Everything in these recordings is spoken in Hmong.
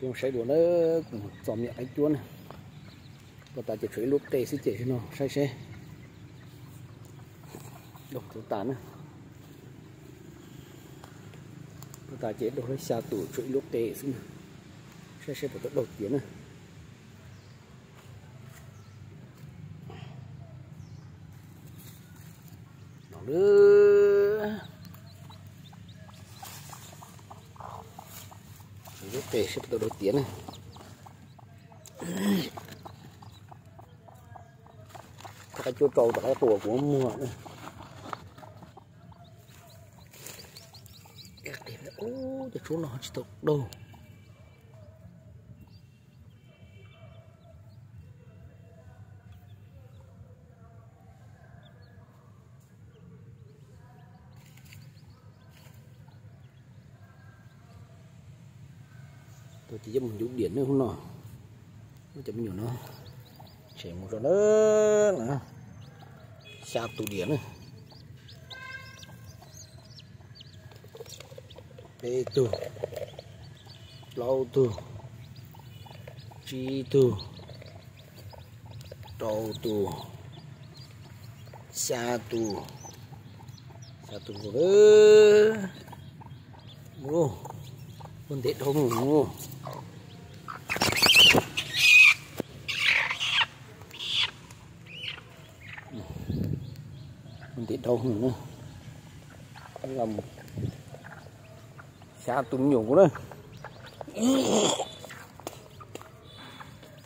Saib dua na, kuv txo me nyuam qaib cuab na. Pog tas ces tshuav ib lub qe xwb ces no saib seb. Daug tau tas na. Pog tas ces daug lawm xya tus tshuav ib lub qe xwb na. Saib seb puas tau daug tiav na. Los lawm. Ib lub qe seb puas tau daug tiav na. Qaib cuab rau tom qaib qus kuv muag na. Ub, cov tshuab no tsis tau daug. Tuaj ces yuav mus ncuv diam ne hub no. Cov me nyuam no, tshem mus rau na, xya tus diam na. Peb tug, plaub tug, tsib tug, rau tus, xya tus, xya tus nkaus. Mus, muaj ntev dhau mus. Muaj ntev dhau mus na. Xya tus me nyuam kuv na.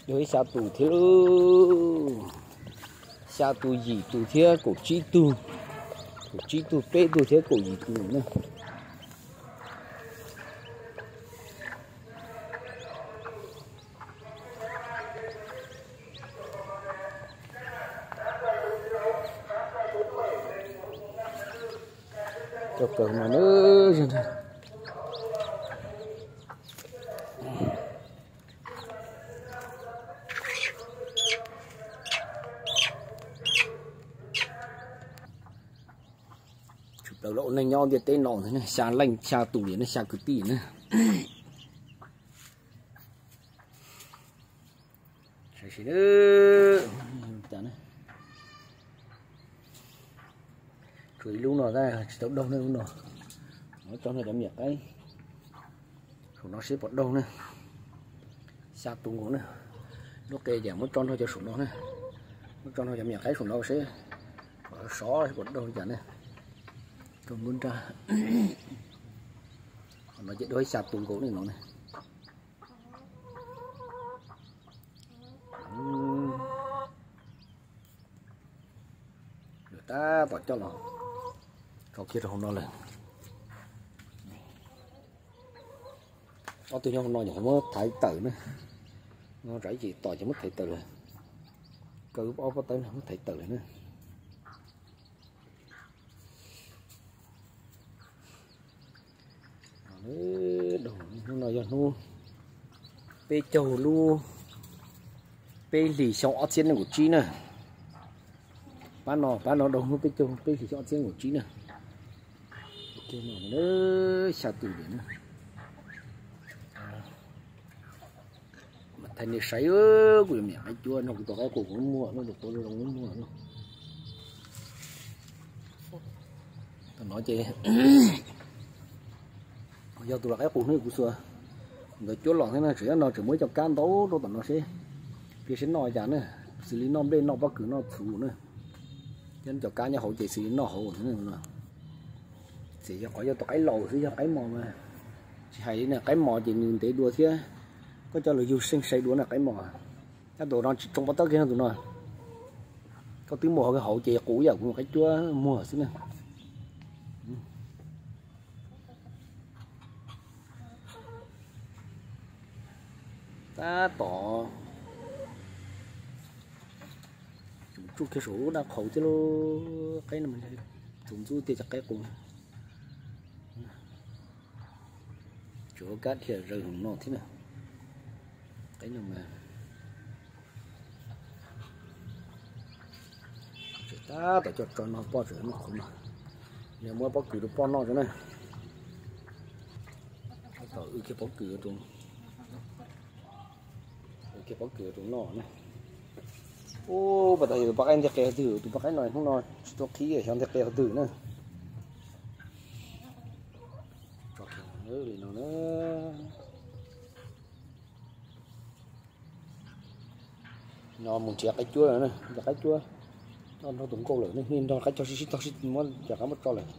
Yog ib xya tus thiab lauj. Xya tus, yim tus thiab kaum tsib tug. Kaum tsib tug, peb tug thiab kaum yim tus na. Cov kawg no na. Tshwm plaws los ua neej nyob ntiaj teb no ntag, xya leej xya tus li ne, xya kwv tij na. Tshuav ib lub no tsis tau daug ne, lub no muab tso nrog cov me nyuam qaib saum no seb puas daug ne. Xya tus nkaus ne. Lub qe ces muab tso nrog cov saum no ne. Muab tso nrog cov me nyuam qaib saum no seb, sov seb puas daug li cas ne. Rau nruab nrab. Qhov no ces daug xya tus nkaus ne no ne. Lawv tab tom coj los tso kiag rau hauv no lawm. Ob tug nyob hauv no ces muab thaiv tawm na. No tsam ib chim tom ces muab thaiv tawm lawm. Kaw ob pob tawb no muab thaiv tawm lawm na. Hnub no yog hnub peb caug lub peb hlis xyoo ob txhiab nees nkaum tsib na. Pab no, pab no daug hnub peb caug peb hlis xyoo ob txhiab nees nkaum tsib na. Xya tus diam na. Mas thaij nej saib, kuv yuav me nyuam qaib cuab no, kuv tus qaib qus kuv muag no, tus qus zoo muag no. Tam no ces yog tus lau qaib qus no kuv xuas ntawd cuab los thiab na, tseem nyob no tseem muaj ib co kab ntau rau tom no seb, piav seb noj cas na, xws li noj nplej noj pob kws noj txhuv na. Thiab cov kab nyob hauv ces xws li noj hauv thiab. Txiv yog qhov yog tus qaib laus xwb, yog qaib mos mas tsis hais li na, qaib mos ces nws ntev dua thiab. Koj coj los yug seej sai dua na qaib mos. Tab tus no tsis tsoo pob tawb kiag no tus no. Koj twb muag hauv ces qus ib yam kuv qaib cuab muag xwb na. Tab tom tsuj kiag saum lub dab qhauv thiab lauj, qaib no txaus ntxub tiag cov qaib qus. Tsuas kab dhia zaws hauv no thiab na. Qaib no mas tab tom coj tso no poj tseem noj qhauv no. Yog muab pob kws rau poj noj tso na. Tab tom wb kiag pob kws rau. Kiag pob kws rau no na. Ub, pas tas yog tus poj qaib nteg qe qhov twg, tus poj qaib no hnub no tsis tau qhib xyov nteg qe qhov twg na. Tso kiag li no na. No mus nrhiav qaib cuab lawm na, nrhiav qaib cuab. Nrog tus nkauj lawm, nws nrog qaib cog sib sib tog sib muab cov qaib muab tso lawm.